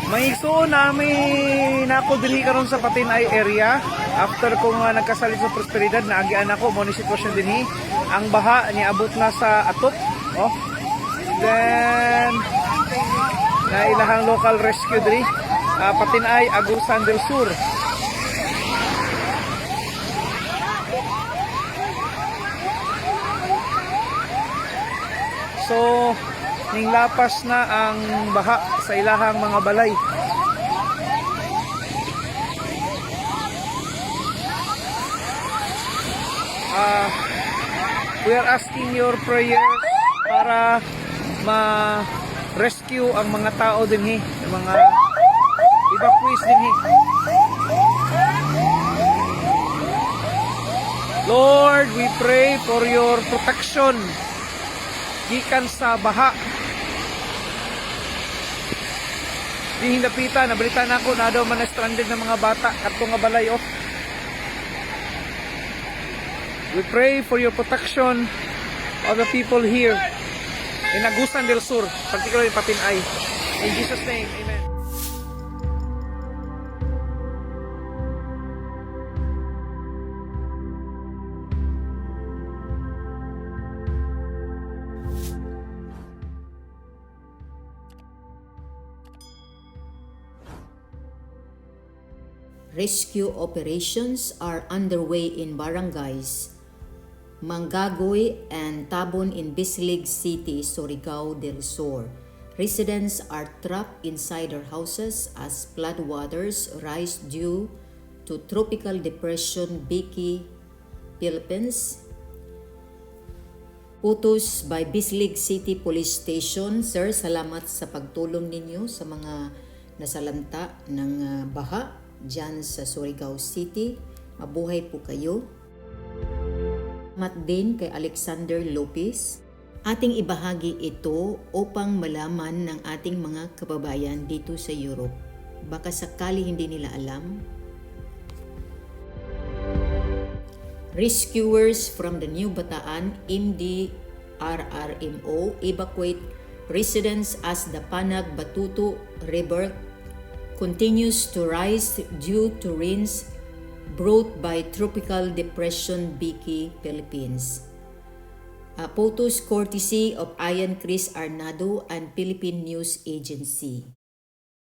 May igsuon na may nako dinhi karon sa Patinay area after ko nga nagkasalit sa Prosperidad, naagian ako mo ni sitwasyon dinhi. Ang baha niabot na sa atop, oh. Then na ilahang local rescue diri, Patinay, Agusan del Sur. So ning lapas na ang baha sa ilahang mga balay. We are asking your prayers para ma-rescue ang mga tao dinhi, yung mga evacuees dinhi. Lord, we pray for your protection gikan sa baha. Di hindapita, nabalita na ako na daw man na stranded ng mga bata kadto nga balay, oh. We pray for your protection of the people here in Agusan del Sur, particularly Patinay. In Jesus' name, amen. Rescue operations are underway in barangays Mangagoy and Tabon in Bislig City, Surigao del Sur. Residents are trapped inside their houses as floodwaters rise due to tropical depression Vicky, Philippines. Utos by Bislig City Police Station. Sir, salamat sa pagtulong ninyo sa mga nasalanta ng baha dyan sa Surigao City. Mabuhay po kayo. Salamat din kay Alexander Lopez. Ating ibahagi ito upang malaman ng ating mga kababayan dito sa Europe. Baka sakali hindi nila alam. Rescuers from the New Bataan MDRRMO evacuate residents as the Panag Batuto River continues to rise due to rains brought by Tropical Depression Vicky, Philippines. Photos courtesy of Ian Chris Arnado and Philippine News Agency.